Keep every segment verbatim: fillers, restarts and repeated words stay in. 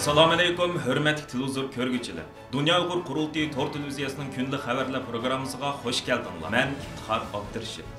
ئەسسالامۇئەلەيكۇم، ھۆرمەتلىك تېلېۋىزور كۆرگۈچىلەر! دۇنيا ئۇيغۇر قۇرۇلتىيى تور تېلېۋىزىيەسىنىڭ كۈندىلىك خەۋەرلەر پروگراممىسىغا خۇش كەلدىڭلار. مەن ئىپتىخار ئابدۇرېشىت.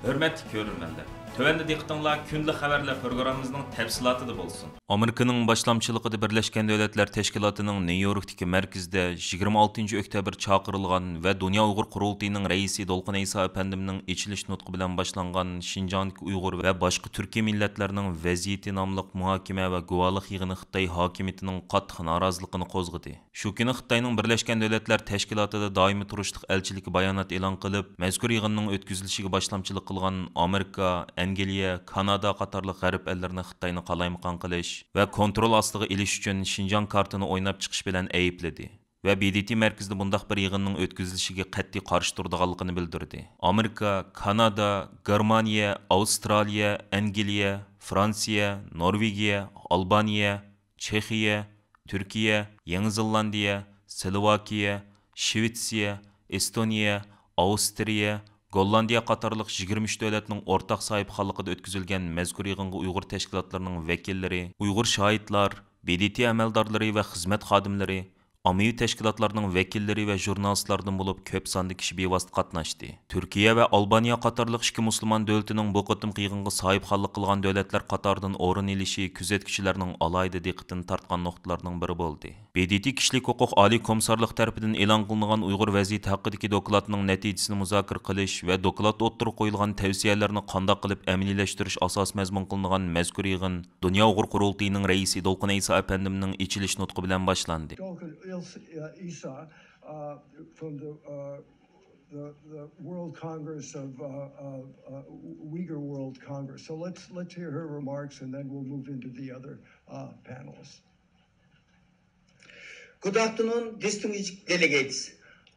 ھۆرمەتلىك كۆرۈرمەنلەر، تۆۋەندە دىققىتىڭلار كۈندىلىك خەۋەرلەر پروگراممىمىزنىڭ تەپسىلاتىدا بولسۇن. ئامېرىكىنىڭ باشلامچىلىقىدا بىرلەشكەن دۆلەتلەر تەشكىلاتىنىڭ نيۇ يوركتىكى مەركىزىدە يىگىرمە ئالتىنچى ئۆكتەبىر چاقىرىلغان ۋە دۇنيا ئۇيغۇر قۇرۇلتىيىنىڭ رەئىسى دولقۇن ئەيسا ئەپەندىمنىڭ ئېچىلىش نۇتقى بىلەن باشلانغان شىنجاڭدىكى ئۇيغۇر ۋە باشقا تۈركىي مىللەتلەرنىڭ ۋەزىيىتى ناملىق مۇھاكىمە ۋە گۇۋاھلىق يىغىنى خىتاي ھاكىمىيىتىنىڭ قاتتىق نارازىلىقىنى قوزغىدى. شۇ كۈنى خىتاينىڭ بىرلەشكەن دۆلەتلەر تەشكىلاتىدا دائىمىي تۇرۇشلۇق ئەلچىلىكى بايانات ئېلان قىلىپ، مەزكۇر يىغىننىڭ ئۆتكۈزۈلۈشىگە باشلامچىلىق قىلغان ئامېرىكا، ئەنگلىيە، كانادا قاتارلىق غەرب ئەللىرىنى خىتاينى قالايمىقان قىلىش ۋە كونترول ئاستىغا ئېلىش ئۈچۈن شىنجاڭ كارتىنى ئويناپ چىقىش بىلەن ئەيىبلىدى ۋە ب د ت مەركىزىدە بۇنداق بىر يىغىننىڭ ئۆتكۈزۈلۈشىگە قەتئىي قارشى تۇرىدىغانلىقىنى بىلدۈردى. ئامېرىكا، كانادا، گېرمانىيە، ئاۋسترالىيە، ئەنگلىيە، فرانسىيە، نورۋېگىيە، ئالبانىيە، چېخىيە، تۈركىيە، يېڭى زېلاندىيە، سلوۋاكىيە، شىۋېتسىيە، ئېستونىيە، ئاۋسترىيە، گوللاندىيە قاتارلىق يىگىرمە ئۈچ دۆلەتنىڭ ئورتاق ساھىبخانلىقىدا ئۆتكۈزۈلگەن مەزكۇر يىغىنغا ئۇيغۇر تەشكىلاتلىرىنىڭ ۋەكىللىرى، ئۇيغۇر شاھىتلار، ب د ت ئەمەلدارلىرى ۋە خىزمەت خادىملىرى، ئاممىۋى تەشكىلاتلارنىڭ ۋەكىللىرى ۋە ژۇرنالىستلاردىن بولۇپ كۆپ ساندا كىشى بىۋاسىتە قاتناشتى. تۈركىيە ۋە ئالبانىيە قاتارلىق ئىككى مۇسۇلمان دۆلىتىنىڭ بۇ قېتىمقى يىغىنغا ساھىبخانلىق قىلغان دۆلەتلەر قاتارىدىن ئورۇن ئېلىشى كۆزەتكۈچىلەرنىڭ ئالاھىدە دىققىتىنى تارتقان نۇقتىلارنىڭ بىرى بولدى. ب د ت كىشىلىك ھوقۇق ئالىي كومىسسارلىقى تەرىپىدىن ئېلان قىلىنغان ئۇيغۇر ۋەزىيىتى ھەققىدىكى دوكلاتنىڭ نەتىجىسىنى مۇزاكىرە قىلىش ۋە دوكلاتتا ئوتتۇرىغا قويۇلغان تەۋسىيەلەرنى قانداق قىلىپ ئەمەلىيلەشتۈرۈش ئاساسىي مەزمۇن قىلىنغان مەزكۇر يىغىن دۇنيا ئۇيغۇر قۇرۇلتىيىنىڭ رەئىسى دولقۇن ئەيسا ئەپەندىمنىڭ ئېچىلىش نۇتقى بىلەن باشلاندى. Dolkun Il-, uh, Isa, uh, from the, uh, the, the World Congress of, uh, uh, uh, Uyghur World Congress. So let's, let's hear her remarks, and then we'll move into the other, uh, panelists. Good afternoon, distinguished delegates.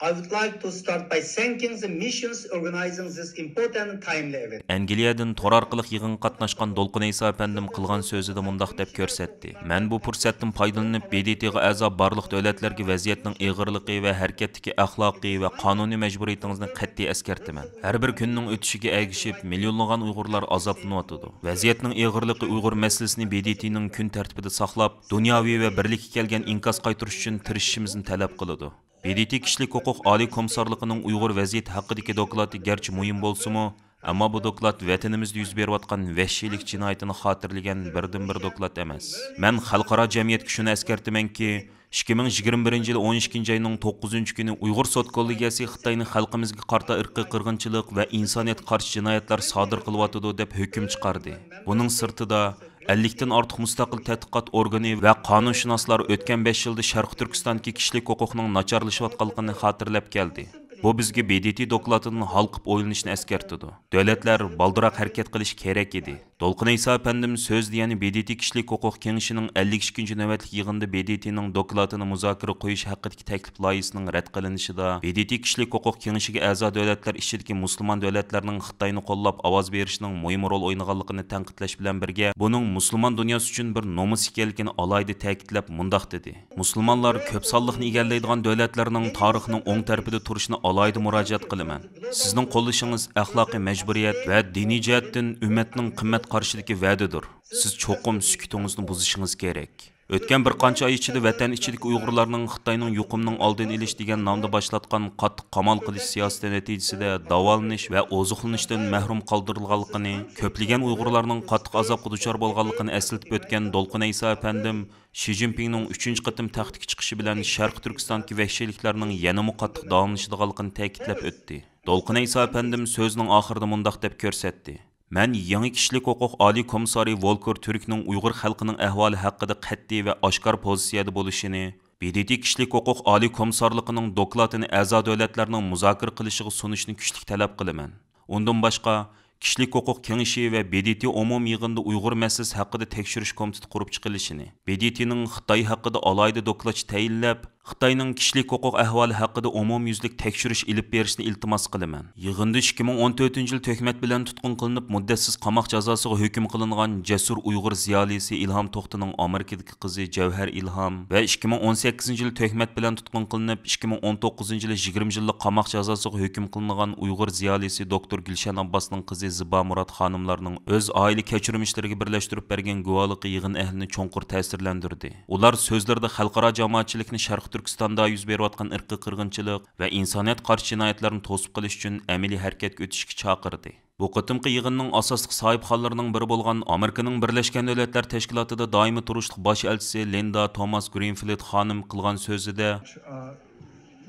I would like to start by thanking the missions organizing this important and timely event. ئەنگلىيەدىن تور ئارقىلىق يىغىنغا قاتناشقان دولقۇن ئەيسا ئەپەندىم قىلغان سۆزىدە مۇنداق دەپ كۆرسەتتى: مەن بۇ پۇرسەتتىن پايدىلىنىپ، ب د ت غا ئەزا بارلىق دۆلەتلەرگە ۋەزىيەتنىڭ ئېغىرلىقى ۋە ھەرىكەتتىكى ئەخلاقىي ۋە قانۇنىي مەجبۇرىيىتىڭىزنى قەتئىي ئەسكەرتىمەن. ھەر بىر كۈننىڭ ئۆتۈشىگە ئەگىشىپ، مىليونلىغان ئۇيغۇرلار ئازابلىنىۋاتىدۇ. ۋەزىيەتنىڭ ئېغىرلىقى ئۇيغۇر مەسىلىسىنى ب د ت نىڭ كۈن تەرتىپىدە ساقلاپ، دۇنياۋى ۋە بىرلىككە كەلگەن ئىنكاس قايتۇرۇش ئۈچۈن تىرىشىشىمىزنى تەلەپ قىلىدۇ. ب د ت كىشىلىك ھوقۇق ئالىي كومىسسارلىقىنىڭ ئۇيغۇر ۋەزىيىتى ھەققىدىكى دوكلاتى گەرچە مۇھىم بولسىمۇ، ئەمما بۇ دوكلات ۋەتىنىمىزدە يۈز بېرىۋاتقان ۋەھشىيلىك جىنايىتىنى خاتىرىلىگەن بىردىنبىر دوكلات ئەمەس. مەن خەلقئارا جەمئىيەتكە شۇنى ئەسكەرتىمەنكى، ئىككى مىڭ يىگىرمە بىرىنچى يىل ئون ئىككىنچى ئاينىڭ توققۇزىنچى كۈنى ئۇيغۇر سوت كوللېگىيەسى خىتاينى خەلقىمىزگە قارىتا ئىرقىي قىرغىنچىلىق ۋە ئىنسانىيەتكە قارشى جىنايەتلەر سادىر قىلىۋاتىدۇ، دەپ ھۆكۈم چىقاردى. بۇنىڭ سىرتىدا، ئەللىكتىن ئارتۇق مۇستەقىل تەتقىقات ئورگىنى ۋە قانۇنشۇناسلار ئۆتكەن بەش يىلدا شەرقىي تۈركىستاندىكى كىشىلىك ھوقۇقنىڭ ناچارلىشىۋاتقانلىقىنى خاتىرىلەپ كەلدى. بۇ بىزگە ب د ت دوكلاتىدىن ھالقىپ ئويلىنىشنى ئەسكەرتىدۇ. دۆلەتلەر بالدۇرراق ھەرىكەت قىلىشى كېرەك ئىدى. دولقۇن ئەيسا ئەپەندىم سۆزىدە يەنە ب د ت كىشىلىك ھوقۇق كېڭىشىنىڭ ئەللىك ئىككىنچى نۆۋەتلىك يىغىنىدا ب د ت نىڭ دوكلاتىنى مۇزاكىرە قويۇش ھەققىدىكى تەكلىپ لايىھىسىنىڭ رەت قىلىنىشىدا، ب د ت كىشىلىك ھوقۇق كېڭىشىگە ئەزا دۆلەتلەر ئىچىدىكى مۇسۇلمان دۆلەتلەرنىڭ خىتاينى قوللاپ ئاۋاز بېرىشىنىڭ مۇھىم رول ئوينىغانلىقىنى تەنقىدلەش بىلەن بىرگە، بۇنىڭ مۇسۇلمان دۇنياسى ئۈچۈن بىر نومۇس ئىكەنلىكىنى ئالاھىدە تەكىتلەپ مۇنداق دېدى: مۇسۇلمانلار كۆپ سانلىقنى ئىگىلەيدىغان دۆلەتلەرنىڭ تارىخىنىڭ ئوڭ تەرىپىدە تۇرۇشىنى ئالاھىدە مۇراجىئەت قىلىمەن. سىزنىڭ قوللىشىڭىز ئەخلاقىي مەجبۇرىيەت ۋە دىنىي جەھەتتىن ئۈممەتنىڭ قىممەت قارىشىدىكى ۋەدىدۇر. سىز چوقۇم سۈكۈتىڭىزنى بۇزۇشىڭىز كېرەك. ئۆتكەن بىر قانچە ئاي ئىچىدە ۋەتەن ئىچىدىكى ئۇيغۇرلارنىڭ خىتاينىڭ يۇقۇمنىڭ ئالدىنى ئېلىش دېگەن نامدا باشلاتقان قاتتىق قامال قىلىش سىياسىتى نەتىجىسىدە داۋالىنىش ۋە ئوزۇقلىنىشتىن مەھرۇم قالدۇرۇلغانلىقىنى، كۆپلىگەن ئۇيغۇرلارنىڭ قاتتىق ئازابقا دۇچار بولغانلىقىنى ئەسلىتىپ ئۆتكەن دولقۇن ئەيسا ئەپەندىم، شى جىنپىڭنىڭ ئۈچىنچى قېتىم تەختكە چىقىشى بىلەن شەرقىي تۈركىستاندىكى ۋەھشىيلىكلەرنىڭ يەنىمۇ قاتتىق داۋاملىشىدىغانلىقىنى تەكىتلەپ ئۆتتى. دولقۇن ئەيسا ئەپەندىم سۆزىنىڭ ئاخىرىدا مۇنداق دەپ كۆرسەتتى: مەن يېڭى كىشىلىك ھوقۇق ئالىي كومىسسارى ۋولكېر تۈركنىڭ ئۇيغۇر خەلقىنىڭ ئەھۋالى ھەققىدە قەتئىي ۋە ئاشكارا پوزىتسىيەدە بولۇشىنى، ب د ت كىشىلىك ھوقۇق ئالىي كومىسسارلىقىنىڭ دوكلاتىنى ئەزا دۆلەتلەرنىڭ مۇزاكىرە قىلىشىغا سۇنۇشىنى كۈچلۈك تەلەپ قىلىمەن. ئۇندىن باشقا، كىشىلىك ھوقۇق كېڭىشى ۋە ب د ت ئومۇمىي يىغىنىدا ئۇيغۇر مەسىلىسى ھەققىدە تەكشۈرۈش كومىتېتى قۇرۇپ چىقىلىشىنى، ب د ت نىڭ خىتاي ھەققىدە ئالاھىدە دوكلاتچى تەيىنلەپ، خىتاينىڭ كىشىلىك ھوقۇق ئەھۋالى ھەققىدە ئومۇميۈزلۈك تەكشۈرۈش ئېلىپ بېرىشنى ئىلتىماس قىلىمەن. يىغىندا ئىككى مىڭ ئون تۆتىنچى يىل تۆھمەت بىلەن تۇتقۇن قىلىنىپ، مۇددەتسىز قاماق جازاسىغا ھۆكۈم قىلىنغان جەسۇر ئۇيغۇر زىيالىيسى ئىلھام توختىنىڭ ئامېرىكىدىكى قىزى جەۋھەر ئىلھام ۋە ئىككى مىڭ ئون سەككىزىنچى يىل تۆھمەت بىلەن تۇتقۇن قىلىنىپ، ئىككى مىڭ ئون توققۇزىنچى يىلى يىگىرمە يىللىق قاماق جازاسىغا ھۆكۈم قىلىنغان ئۇيغۇر زىيالىيسى دوكتور گۈلشەن ئابباسنىڭ قىزى زىبا مۇرات خانىملارنىڭ ئۆز ئائىلە كەچۈرمىشلىرىگە بىرلەشتۈرۈپ بەرگەن گۇۋاھلىقى يىغىن ئەھلىنى چوڭقۇر تەسىرلەندۈردى. ئۇلار سۆزلىرىدە خەلقئارا جامائەتچىلىكنى شەرقىي تۈركىستاندا يۈز بېرىۋاتقان ئىرقىي قىرغىنچىلىق ۋە ئىنسانىيەتكە قارشى جىنايەتلەرنى توسۇپ قېلىش ئۈچۈن ئەمەلىي ھەرىكەتكە ئۆتۈشكە چاقىردى. بۇ قېتىمقى يىغىننىڭ ئاساسلىق ساھىبخانلىرىنىڭ بىرى بولغان ئامېرىكىنىڭ بىرلەشكەن دۆلەتلەر تەشكىلاتىدا دائىمىي تۇرۇشلۇق باش ئەلچىسى لىندا توماس گرىنفىلد خانىم قىلغان سۆزىدە، Uh,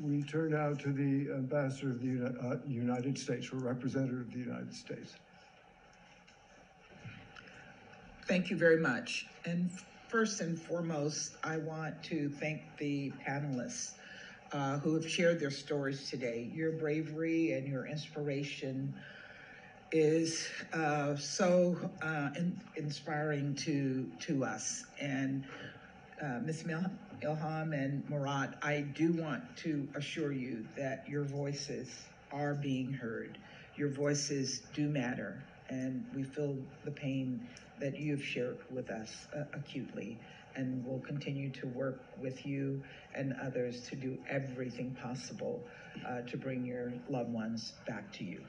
we turn now to the ambassador of the Uni-, uh, United States, or representative of the United States. Thank you very much. And first and foremost, I want to thank the panelists, uh, who have shared their stories today. Your bravery and your inspiration is, uh, so, uh, in-, inspiring to, to us. And, uh, Miss Mil-, Ilham and Murat, I do want to assure you that your voices are being heard. Your voices do matter, and we feel the pain that you have shared with us, uh, acutely, and we'll continue to work with you and others to do everything possible, uh, to bring your loved ones back to you.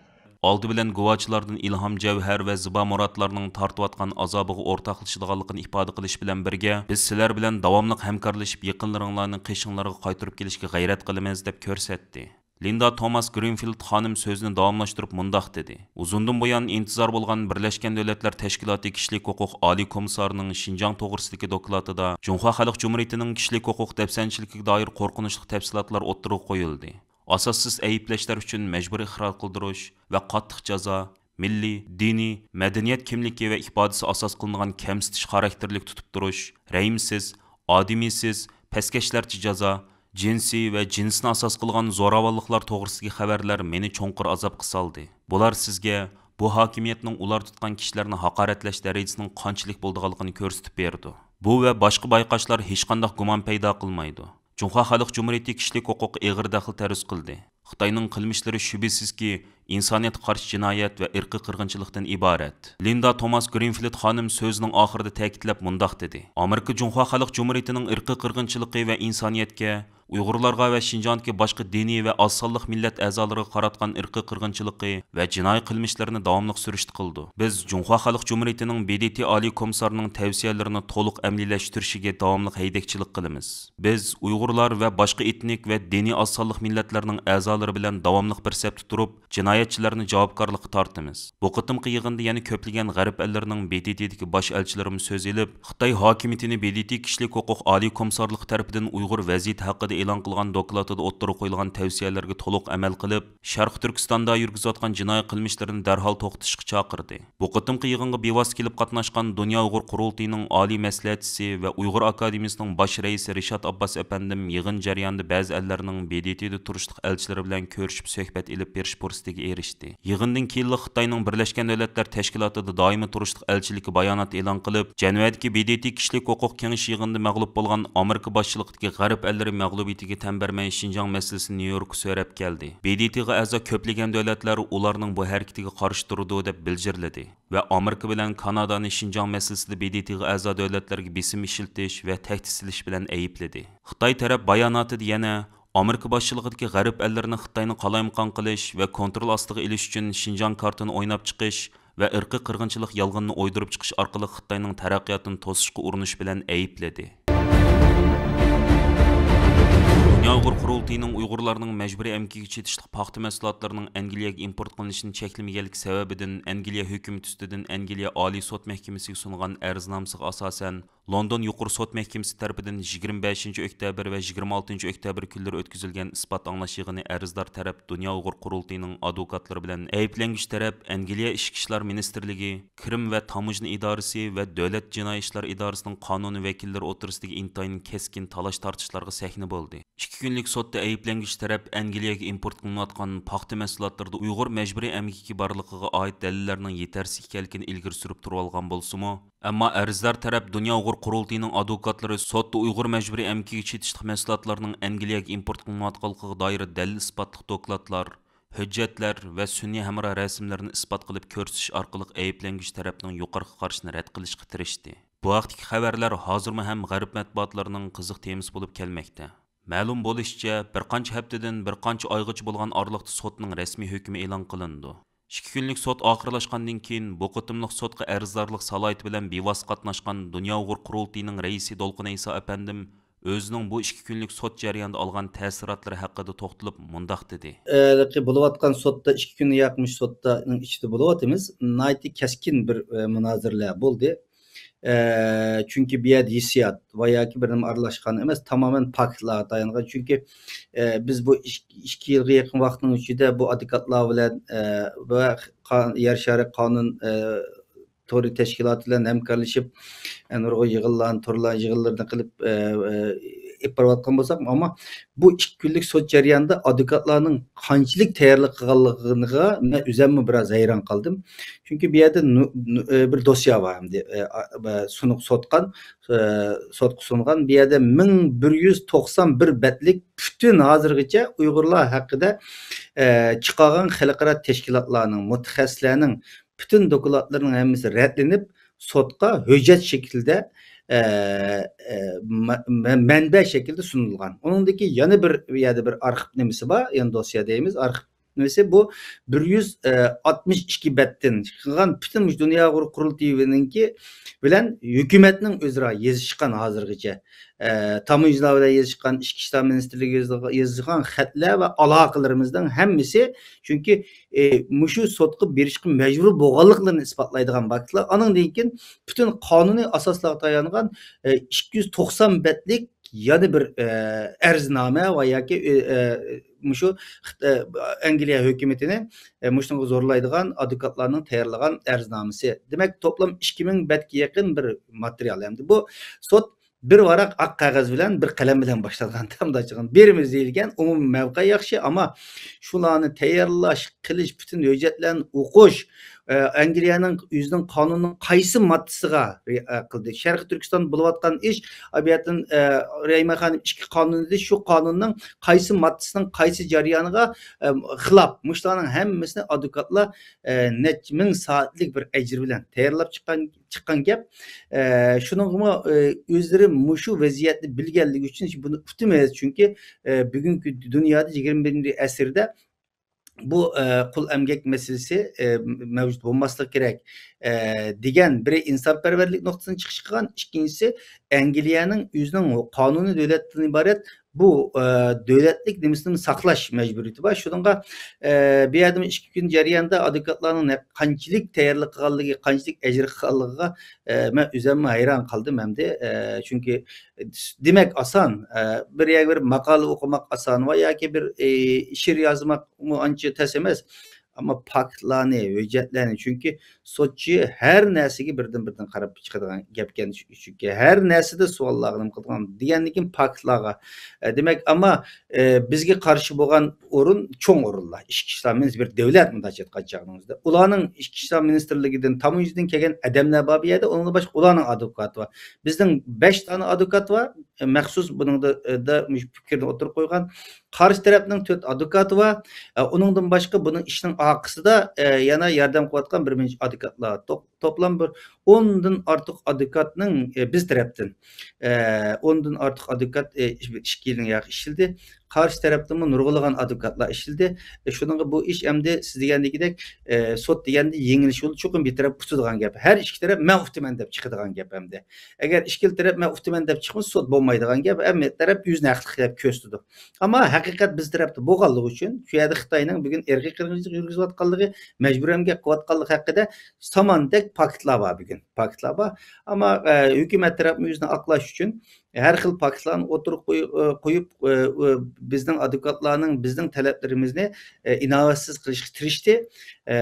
ئالدى بىلەن گۇۋاچىلاردىن ئىلھام جەۋھەر ۋە زىبا مۇراتلارنىڭ تارتىۋاتقان ئازابىغا ئورتاقلىشىدىغانلىقىنى ئىپادە قىلىش بىلەن بىرگە، بىز سىلەر بىلەن داۋاملىق ھەمكارلىشىپ، يېقىنلىرىڭلارنى قېشىڭلارغا قايتۇرۇپ كېلىشكە غەيرەت قىلىمىز، دەپ كۆرسەتتى. لىندا توماس گرىنفىلد خانىم سۆزىنى داۋاملاشتۇرۇپ مۇنداق دېدى: ئۇزۇندىن بۇيان ئىنتىزار بولغان بىرلەشكەن دۆلەتلەر تەشكىلاتى كىشىلىك ھوقۇق ئالىي كومىسسارىنىڭ شىنجاڭ توغرىسىدىكى دوكلاتىدا جۇڭخۇا خەلق جۇمھۇرىيىتىنىڭ كىشىلىك ھوقۇق دەپسەندىچىلىكىگە دائىر قورقۇنچلۇق تەپسىلاتلار ئوتتۇرىغا قويۇلدى. ئاساسسىز ئەيىبلەشلەر ئۈچۈن مەجبۇرىي ئىقرار قىلدۇرۇش ۋە قاتتىق جازا، مىللىي، دىنىي، مەدەنىيەت كىملىكى ۋە ئىپادىسى ئاساس قىلىنغان كەمسىتىش خاراكتېرلىك تۇتۇپ تۇرۇش، رەھىمسىز، ئادىمىيسىز، پەسكەشلەرچە جازا، جىنسىي ۋە جىنسنى ئاساس قىلغان زوراۋانلىقلار توغرىسىدىكى خەۋەرلەر مېنى چوڭقۇر ئازابقا سالدى. بۇلار سىزگە بۇ ھاكىمىيەتنىڭ ئۇلار تۇتقان كىشىلەرنى ھاقارەتلەش دەرىجىسىنىڭ قانچىلىك بولىدىغانلىقىنى كۆرسىتىپ بېرىدۇ. بۇ ۋە باشقا بايقاشلار ھېچقانداق گۇمان پەيدا قىلمايدۇ. جۇڭخۇا خەلق جۇمھۇرىيىتى كىشىلىك ھوقۇققا ئېغىر دەخلى تەرۇز قىلدى. خىتاينىڭ قىلمىشلىرى شۈبھىسىزكى ئىنسانىيەتكە قارشى جىنايەت ۋە ئىرقىي قىرغىنچىلىقتىن ئىبارەت. لىندا توماس گرىنفىلد خانىم سۆزىنىڭ ئاخىرىدا تەكىتلەپ مۇنداق دېدى: ئامېرىكا جۇڭخۇا خەلق جۇمھۇرىيىتىنىڭ ئىرقىي قىرغىنچىلىقى ۋە ئىنسانىيەتكە، ئۇيغۇرلارغا ۋە شىنجاڭدىكى باشقا دىنىي ۋە ئاز سانلىق مىللەت ئەزالىرىغا قاراتقان ئىرقىي قىرغىنچىلىقى ۋە جىنايى قىلمىشلىرىنى داۋاملىق سۈرۈشتە قىلىدۇ. بىز جۇڭخۇا خەلق جۇمھۇرىيىتىنىڭ ب د ت ئالىي كومىسسارىنىڭ تەۋسىيەلىرىنى تولۇق ئەمەلىيلەشتۈرۈشىگە داۋاملىق ھەيدەكچىلىك قىلىمىز. بىز ئۇيغۇرلار ۋە باشقا ئېتنىك ۋە دىنىي ئاز سانلىق مىللەتلەرنىڭ ئەزالىرى بىلەن داۋاملىق بىر سەپتە تۇرۇپ، جىنايەتچىلەرنى جاۋابكارلىققا تارتىمىز. بۇ قېتىمقى يىغىندا يەنە كۆپلىگەن غەرب ئەللىرىنىڭ ب د ت دىكى باش ئەلچىلىرىمۇ سۆز ئېلىپ، خىتاي ھاكىمىيىتىنى ب د ت كىشىلىك ھوقۇق ئالىي كومىسسارلىقى تەرىپىدىن ئۇيغۇر ۋەزىيىتى ھەققىدە ئېلان قىلغان دوكلاتىدا ئوتتۇرىغا قويۇلغان تەۋسىيەلەرگە تولۇق ئەمەل قىلىپ، شەرقىي تۈركىستاندا يۈرگۈزۈۋاتقان جىنايى قىلمىشلىرىنى دەرھال توختىتىشقا چاقىردى. بۇ قېتىمقى يىغىنغا بىۋاسىتە كېلىپ قاتناشقان دۇنيا ئۇيغۇر قۇرۇلتىيىنىڭ ئالىي مەسلىھەتچىسى ۋە ئۇيغۇر ئاكادېمىيىسىنىڭ باش رەئىسى رىشات ئابباس ئەپەندىم يىغىن جەريانىدا بەزى ئەللەرنىڭ ب د ت دا تۇرۇشلۇق ئەلچىلىرى بىلەن كۆرۈشۈپ سۆھبەت ئېلىپ بېرىش پۇرسىتىگە ئېرىشتى. يىغىندىن كېيىنلا خىتاينىڭ بىرلەشكەن دۆلەتلەر تەشكىلاتىدا دائىمىي تۇرۇشلۇق ئەلچىلىكى بايانات ئېلان قىلىپ، جەنۋەدىكى ب د ت كىشىلىك ھوقۇق كېڭىشى يىغىنىدا مەغلۇپ بولغان ئامېرىكا باشچىلىقىدىكى غەرب ئەللىرى مەغلۇبىيىتىگە تەن بەرمەي، شىنجاڭ مەسىلىسىنى نيۇ يوركقا سۆرەپ كەلدى. ب د ت غا ئەزا كۆپلىگەن دۆلەتلەر ئۇلارنىڭ بۇ ھەرىكىتىگە قارشى تۇرىدۇ، دەپ بىلجىرلىدى ۋە ئامېرىكا بىلەن كانادانى شىنجاڭ مەسىلىسىدە ب د ت غا ئەزا دۆلەتلەرگە بېسىم ئىشلىتىش ۋە تەھدىت سېلىش بىلەن ئەيىبلىدى. خىتاي تەرەپ باياناتىدا يەنە ئامېرىكا باشچىلىقىدىكى غەرب ئەللىرىنى خىتاينى قالايمىقان قىلىش ۋە كونترول ئاستىغا ئېلىش ئۈچۈن شىنجاڭ كارتىنى ئويناپ چىقىش ۋە ئىرقىي قىرغىنچىلىق يالغىنىنى ئويدۇرۇپ چىقىش ئارقىلىق خىتاينىڭ تەرەققىياتىنى توسۇشقا ئۇرۇنۇش بىلەن ئەيىبلىدى. دۇنيا ئۇيغۇر قۇرۇلتىيىنىڭ ئۇيغۇرلارنىڭ مەجبۇرىي ئەمگىكىگە چېتىشلىق پاختا مەھسۇلاتلىرىنىڭ ئەنگلىيەگە ئىمپورت قىلىنىشىنى چەكلىمىگەنلىكى سەۋەبىدىن ئەنگلىيە ھۆكۈمىتى ئۈستىدىن ئەنگلىيە ئالىي سوت مەھكىمىسىگە سۇنغان ئەرزنامىسىغا ئاساسەن، لوندون يۇقىرى سوت مەھكىمىسى تەرىپىدىن يىگىرمە بەشىنچى ئۆكتەبىر ۋە يىگىرمە ئالتىنچى ئۆكتەبىر كۈنلىرى ئۆتكۈزۈلگەن ئىسپات ئاڭلاش يىغىنى ئەرزدار تەرەپ دۇنيا ئۇيغۇر قۇرۇلتىيىنىڭ ئادۋوكاتلىرى بىلەن ئەيىبلەنگۈچى تەرەپ ئەنگلىيە ئىچكى ئىشلار مىنىستىرلىكى، كىرىم ۋە تاموژنا ئىدارىسى ۋە دۆلەت جىنايى ئىشلار ئىدارىسىنىڭ قانۇنىي ۋەكىللىرى ئوتتۇرىسىدىكى ئىنتايىن كەسكىن تالاش-تارتىشلارغا سەھنە بولدى. ئىككى كۈنلۈك سوتتا ئەيىبلەنگۈچى تەرەپ ئەنگلىيەگە ئىمپورت قىلىنىۋاتقان پاختا مەھسۇلاتلىرىدا ئۇيغۇر مەجبۇرىي ئەمگىكى بارلىقىغا ئائىت دەلىللەرنىڭ يېتەرسىز ئىكەنلىكىنى ئىلگىرى سۈرۈپ تۇرۇۋالغان بولسىمۇ، ئەمما ئەرزدار تەرەپ دۇنيا ئۇيغۇر قۇرۇلتىيىنىڭ ئادۋوكاتلىرى سوتتا ئۇيغۇر مەجبۇرىي ئەمگىكىگە چېتىشلىق مەھسۇلاتلارنىڭ ئەنگلىيەگە ئىمپورت قىلىنىۋاتقانلىقىغا دائىر دەلىل-ئىسپاتلىق دوكلاتلار، ھۆججەتلەر ۋە سۈنئىي ھەمراھ رەسىملىرىنى ئىسپات قىلىپ كۆرسىتىش ئارقىلىق ئەيىبلەنگۈچى تەرەپنىڭ يۇقىرىقى قارىشىنى رەت قىلىشقا تىرىشتى. بۇ ھەقتىكى خەۋەرلەر ھازىرمۇ ھەم غەرب مەتبۇئاتلىرىنىڭ قىزىق تېمىسى بولۇپ كەلمەكتە. مەلۇم بولۇشىچە، بىر قانچە ھەپتىدىن بىر قانچە ئايغىچە بولغان ئارىلىقتا سوتنىڭ رەسمىي ھۆكمى ئېلان قىلىنىدۇ. ئىككى كۈنلۈك سوت ئاخىرلاشقاندىن كېيىن، بۇ قېتىملىق سوتقا ئەرزدارلىق سالاھىيىتى بىلەن بىۋاسىتە قاتناشقان دۇنيا ئۇيغۇر قۇرۇلتىيىنىڭ رەئىسى دولقۇن ئەيسا ئەپەندىم ئۆزىنىڭ بۇ ئىككى كۈنلۈك سوت جەريانىدا ئالغان تەسىراتلىرى ھەققىدە توختىلىپ مۇنداق دېدى. ھېلىقى بولۇۋاتقان سوتتا، ئىككى كۈن ياقمىش سوتنىڭ ئىچىدە بولۇۋاتىمىز. ناھايىتى كەسكىن بىر، ئە، مۇنازىرىلەر بولدى. ئە، چۈنكى بۇ يەردە ھېسسىيات ۋە ياكى بىر نېمە ئارىلاشقان ئەمەس، تامامەن پاكىتلارغا تايانغان. چۈنكى، ئە، بىز بۇ ئىك-، ئىككى يىلغا يېقىن ۋاقىتنىڭ ئىچىدە بۇ ئادۋوكاتلار بىلەن، ئە، ۋە قا-، يەر شارى قانۇن، ئە، تورى تەشكىلاتى بىلەن ھەمكارلىشىپ، ئە، نۇرغۇن يىغىنلارنى، تورلار يىغىنلىرىنى قىلىپ، ئە، ئە، ئېلىپ بارىۋاتقان بولساق، ئەمما بۇ ئىككى كۈنلۈك سوت جەريانىدا ئادۋوكاتلارنىڭ قانچىلىك تەييارلىق قىلغانلىقىغا مەن ئۆزۈممۇ بىراز ھەيران قالدىم. چۈنكى بۇ يەردە نۇ-، نۇ-، ئە، بىر دوسيە بار ئەمدى، ئە، ئا-، ئە، سۇنۇق سوتقان، ئە، سوتقا سۇنغان. بۇ يەردە مىڭ بىر يۈز توقسان بىر بەتلىك پۈتۈن ھازىرغىچە ئۇيغۇرلار ھەققىدە، ئە، چىقارغان خەلقئارا تەشكىلاتلارنىڭ، مۇتەخەسسىسلەرنىڭ پۈتۈن دوكلاتلىرىنىڭ ھەممىسى رەتلىنىپ، سوتقا ھۆججەت شەكلىدە، ئە، ئە، مە-، مە-، مەنبە شەكلىدە سۇنۇلغان. ئۇنىڭدىكى يەنە بىر، يەردە بىر ئارخىپ نېمىسى بار، يەنى دوسيە دەيمىز، ئارخىپ نېمىسى بۇ بىر يۈز ئاتمىش ئىككى بەتتىن چىققان پۈتۈن مۇشۇ دۇنيا ئۇيغۇر قۇرۇلتىيىنىڭكى بىلەن ھۆكۈمەتنىڭ ئۆزئارا يېزىشقان ھازىرغىچە، ئە، تاموژنىلار بىلەن يېزىشقان، ئىچكى ئىشلار مىنىستىرلىكىگە يېزىلغان خەتلەر ۋە ئالاقىلىرىمىزنىڭ ھەممىسى، چۈنكى، ئى، مۇشۇ سوتقا بېرىشقا مەجبۇر بولغانلىقلىرىنى ئىسپاتلايدىغان پاكىتلار. ئانىڭدىن كېيىن پۈتۈن قانۇنىي ئاساسلارغا تايانغان، ئى، ئىككى يۈز توقسان بەتلىك يەنە بىر، ئى، ئەرزنامە ۋە ياكى، ئى، ئى، مۇشۇ خىت-، ئى، ئەنگلىيە ھۆكۈمىتىنى، ئى، مۇشۇنىڭغا زورلايدىغان ئادۋوكاتلارنىڭ تەييارلىغان ئەرزنامىسى. دېمەك، توپلام ئىككى مىڭ بەتكە يېقىن بىر ماتېرىيال. ئەمدى بۇ سوت بىر ۋاراق ئاق قەغەز بىلەن، بىر قەلەم بىلەن باشلانغان. تامدا چىققان بىرىمىز دېيىلگەن ئومۇمىي مەۋقە ياخشى، ئەمما شۇلارنى تەييارلاش، قىلىش، پۈتۈن ھۆججەتلەرنى ئوقۇش، ئە، ئەنگلىيەنىڭ ئۆزىنىڭ قانۇنىنىڭ قايسى ماددىسىغا رىئايە قىلدى؟ شەرقىي تۈركىستاندا بولۇۋاتقان ئىش، ئابىيەتىن، ئە، رەھىمە خانىم ئىككى قانۇن دېدى، شۇ قانۇننىڭ قايسى ماددىسىنىڭ قايسى جەريانىغا، ئە، خىلاپ؟ مۇشۇلارنىڭ ھەممىسىنى ئادۋوكاتلار، ئە، نەچچە مىڭ سائەتلىك بىر ئەجىر بىلەن تەييارلاپ چىققان چىققان گەپ. ئە، شۇنىڭغىمۇ، ئە، ئۆزلىرى مۇشۇ ۋەزىيەتنى بىلگەنلىكى ئۈچۈن بۇنى ئۇتىمىز. چۈنكى، ئە، بۈگۈنكى دۇنيادا يىگىرمە بىرىنچى ئەسىردە بۇ، ئە، قۇل ئەمگەك مەسىلىسى، ئە، مەۋجۇت بولماسلىقى كېرەك، ئە، دېگەن بىر ئىنسانپەرۋەرلىك نۇقتىسىدىن چىقىش قىلغان. ئىككىنچىسى، ئەنگلىيەنىڭ ئۆزىنىڭ قانۇنىي دۆلەتتىن ئىبارەت بۇ، ئە، دۆلەتلىك نېمىسىنى ساقلاش مەجبۇرىيىتى بار. شۇنىڭغا، ئە، بۇ يەردىمۇ ئىككى كۈن جەريانىدا ئادۋوكاتلارنىڭ نە-، قانچىلىك تەييارلىق قىلغانلىقى، قانچىلىك ئەجىر قىلغانلىقىغا، ئە، مەن ئۆزۈممۇ ھەيران قالدىم ئەمدى. ئە، چۈنكى دېمەك ئاسان، ئە، بىر يەرگە بېرىپ ماقالە ئوقۇماق ئاسان ۋە ياكى بىر، ئى، شېئىر يازماقمۇ ئانچە تەس ئەمەس. ئەمما پاكىتلارنى، ھۆججەتلەرنى، چۈنكى سوتچى ھەر نەرسىگە بىردىن-بىردىن قاراپ چىقىدىغان گەپكەن، چۈنكى ھەر نەرسىدە سوئاللارغا نېمە قىلىدىغان دېگەندىن كېيىن پاكىتلارغا، ئە، دېمەك، ئەمما، ئە، بىزگە قارشى بولغان ئورۇن چوڭ ئورۇنلار. ئىچكى ئىشلار مىنىستىرى بىر دۆلەت، مۇنداقچە ئېيتقان چاغىمىزدا. ئۇلارنىڭ ئىچكى ئىشلار مىنىستىرلىكىدىن، تاموژنىدىن كەلگەن ئادەملەر بار بۇ يەردە، ئۇنىڭدىن باشقا ئۇلارنىڭ ئادۋوكاتى بار. بىزنىڭ بەش دانە ئادۋوكات بار، ئە، مەخسۇس بۇنىڭدا، ئە، دا مۇشۇ پىكىرنى ئوتتۇرىغا قويغان. قارشى تەرەپنىڭ تۆت ئادۋوكاتى بار. ئە، ئۇنىڭدىن باشقا بۇنىڭ ئىشنىڭ ئارقىسىدا، ئە، يەنە ياردەم قىلىۋاتقان بىر نەچچە ئادۋوكاتلار. توپ-، توپلام بىر ئوندىن ئارتۇق ئادۋوكاتنىڭ، ئە، بىز تەرەپتىن، ئە، ئوندىن ئارتۇق ئادۋوكات، ئە، ئىش-، ئىككى يىلدىن ياقى ئىشلىدى. قارشى تەرەپتىنمۇ نۇرغۇنلىغان ئادۋوكاتلار ئىشلىدى. ئە، شۇنىڭغا بۇ ئىش ئەمدى سىز دېگەندىكىدەك، ئە، سوت دېگەندە يېڭىلىش يولى چوقۇم بىر تەرەپ ئۇتىدىغان گەپ. ھەر ئىككى تەرەپ مەن ئۇتىمەن دەپ چىقىدىغان گەپ ئەمدى. ئەگەر ئىككىلا تەرەپ مەن ئۇتىمەن دەپ چىقمىسا، سوت بولمايدىغان گەپ، ھەممە تەرەپ ئۆزىنى ھەقلىق دەپ كۆرسىتىدۇ. ئەمما ھەقىقەت بىز تەرەپتە بولغانلىقى ئۈچۈن، شۇ يەردە خىتاينىڭ بۈگۈن ئىرقىي قىرغىنچىلىق يۈرگۈزۈۋاتقانلىقى، مەجبۇرىي ئەمگەك قىلىۋاتقانلىقى ھەققىدە ساماندەك پاكىتلار بار بۈگۈن. پاكىتلار بار. ئەمما، ئە، ھۆكۈمەت تەرەپمۇ ئۆزىنى ئاقلاش ئۈچۈن ھەر خىل پاكىتلارنى ئوتتۇرىغا قوي-، ئە، قويۇپ، ئە، ئە، بىزنىڭ ئادۋوكاتلارنىڭ بىزنىڭ تەلەپلىرىمىزنى، ئە، ئىناۋەتسىز قىلىشقا تىرىشتى. ئە،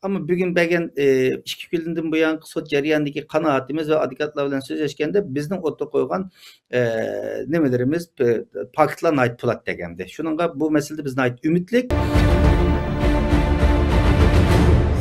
ئەمما بۈگۈن بەرگەن، ئى، ئىككى كۈندىن بۇيانقى سوت جەريانىدىكى قانائىتىمىز ۋە ئادۋوكاتلار بىلەن سۆزلەشكەندە بىزنىڭ ئوتتۇرىغا قويغان، ئى، نېمىلىرىمىز، پاكىتلار ناھايىتى پولات دېگەندە. شۇنىڭغا بۇ مەسىلىدە بىز ناھايىتى ئۈمىدلىك.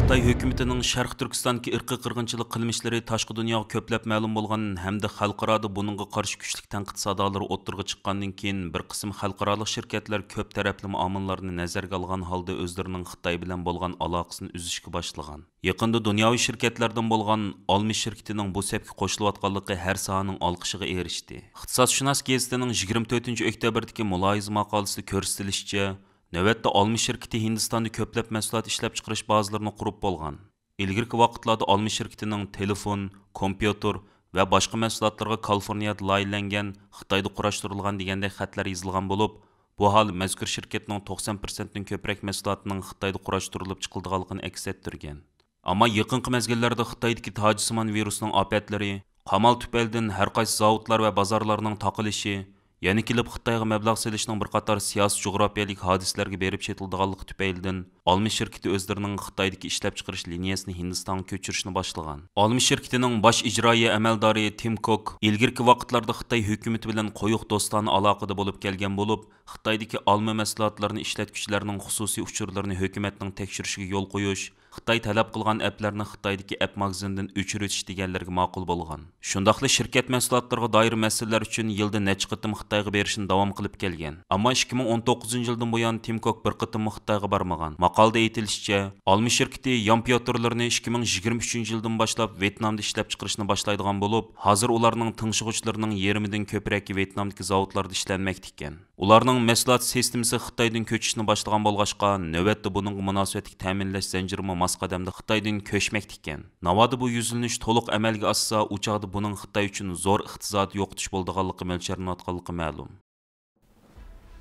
خىتاي ھۆكۈمىتىنىڭ شەرقىي تۈركىستاندىكى ئىرقىي قىرغىنچىلىق قىلمىشلىرى تاشقى دۇنياغا كۆپلەپ مەلۇم بولغان ھەمدە خەلقئارادا بۇنىڭغا قارشى كۈچلۈك تەنقىد سادالىرى ئوتتۇرىغا چىققاندىن كېيىن، بىر قىسىم خەلقئارالىق شىركەتلەر كۆپ تەرەپلىمە ئامىللارنى نەزەرگە ئالغان ھالدا ئۆزلىرىنىڭ خىتاي بىلەن بولغان ئالاقىسىنى ئۈزۈشكە باشلىغان. يېقىندا دۇنياۋى شىركەتلەردىن بولغان ئالمى شىركىتىنىڭ بۇ سەپكە قوشۇلۇۋاتقانلىقى ھەر ساھەنىڭ ئالقىشىغا ئېرىشتى. ئىقتىسادشۇناس گېزىتىنىڭ يىگىرمە تۆتىنچى ئۆكتەبىردىكى مۇلاھىزە ماقالىسىدا كۆرسىتىلىشىچە، نۆۋەتتە ئالمى شىركىتى ھىندىستاندا كۆپلەپ مەھسۇلات ئىشلەپچىقىرىش بازىلىرىنى قۇرۇپ بولغان. ئىلگىرىكى ۋاقىتلاردا ئالمى شىركىتىنىڭ تېلېفون، كومپيۇتېر ۋە باشقا مەھسۇلاتلىرىغا كالىفورنىيەدە لايىھەلەنگەن، خىتايدا قۇراشتۇرۇلغان دېگەندەك خەتلەر يېزىلغان بولۇپ، بۇ ھال مەزكۇر شىركەتنىڭ توقسان پىرسەنتتىن كۆپرەك مەھسۇلاتىنىڭ خىتايدا قۇراشتۇرۇلۇپ چىقىلىدىغانلىقىنى ئەكس ئەتتۈرگەن. ئەمما يېقىنقى مەزگىللەردە خىتايدىكى تاجسىمان ۋىرۇسنىڭ ئاپەتلىرى، قامال تۈپەيلىدىن ھەر قايسى زاۋۇتلار ۋە بازارلارنىڭ تاقىلىشى، يەنە كېلىپ خىتايغا مەبلەغ سېلىشنىڭ بىر قاتار سىياسىي جۇغراپىيەلىك ھادىسىلەرگە بېرىپ چېتىلىدىغانلىقى تۈپەيلىدىن، ئالمى شىركىتى ئۆزلىرىنىڭ خىتايدىكى ئىشلەپچىقىرىش لىنىيەسىنى ھىندىستانغا كۆچۈرۈشنى باشلىغان. ئالمى شىركىتىنىڭ باش ئىجرائىيە ئەمەلدارى تىم كوك ئىلگىرىكى ۋاقىتلاردا خىتاي ھۆكۈمىتى بىلەن قويۇق دوستانە ئالاقىدا بولۇپ كەلگەن بولۇپ، خىتايدىكى ئالما مەھسۇلاتلىرىنى ئىشلەتكۈچىلەرنىڭ خۇسۇسىي ئۇچۇرلىرىنى ھۆكۈمەتنىڭ تەكشۈرۈشىگە يول قويۇش، خىتاي تەلەپ قىلغان ئەپلەرنى خىتايدىكى ئەپ ماگىزىنىدىن ئۆچۈرۈۋېتىش دېگەنلەرگە ماقۇل بولغان. شۇنداقلا شىركەت مەھسۇلاتلىرىغا دائىر مەسىلىلەر ئۈچۈن يىلدا نەچچە قېتىم خىتايغا بېرىشنى داۋام قىلىپ كەلگەن. ئەمما ئىككى مىڭ ئون توققۇزىنچى يىلدىن بۇيان تىم كوك بىر قېتىممۇ خىتايغا بارمىغان. ماقالىدە ئېيتىلىشىچە، ئالما شىركىتى يامپيوتېرلىرىنى ئىككى مىڭ يىگىرمە ئۈچىنچى يىلدىن باشلاپ ۋيېتنامدا ئىشلەپچىقىرىشنى باشلايدىغان بولۇپ، ھازىر ئۇلارنىڭ تىڭشىغۇچلىرىنىڭ يېرىمىدىن كۆپرەكى ۋيېتنامدىكى زاۋۇتلاردا ئىشلەنمەكتە ئىكەن. ئۇلارنىڭ مەھسۇلات سىستېمىسى خىتايدىن كۆچۈشنى باشلىغان بولغاچقا، نۆۋەتتە بۇنىڭغا مۇناسىۋەتلىك تەمىنلەش زەنجىرىمۇ ماس قەدەمدە خىتايدىن كۆچمەكتە ئىكەن. ناۋادا بۇ يۈزلىنىش تولۇق ئەمەلگە ئاشسا، ئۇ چاغدا بۇنىڭ خىتاي ئۈچۈن زور ئىقتىسادىي يوقىتىش بولىدىغانلىقى مۆلچەرلىنىۋاتقانلىقى مەلۇم.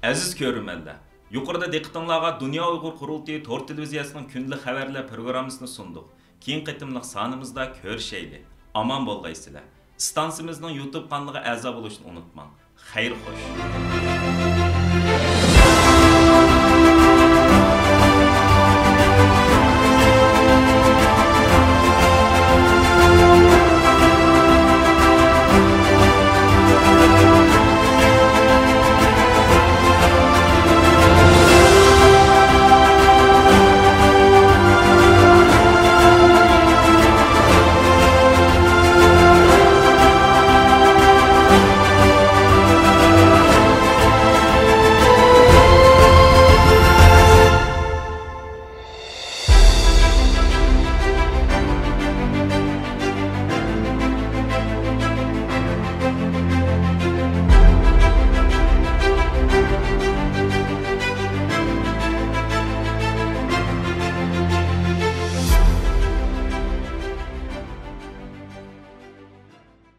ئەزىز كۆرۈرمەنلەر، يۇقىرىدا دىققىتىڭلارغا دۇنيا ئۇيغۇر قۇرۇلتىيى تور تېلېۋىزىيەسىنىڭ كۈندىلىك خەۋەرلەر پروگراممىسىنى سۇندۇق. كېيىنكى قېتىملىق سانىمىزدا كۆرۈشەيلى. ئامان بولغايسىلەر. ئىستانسىمىزنىڭ يۇتۇب قانىلىغا ئەزا بولۇشنى ئۇنتۇماڭ. خەير خوش.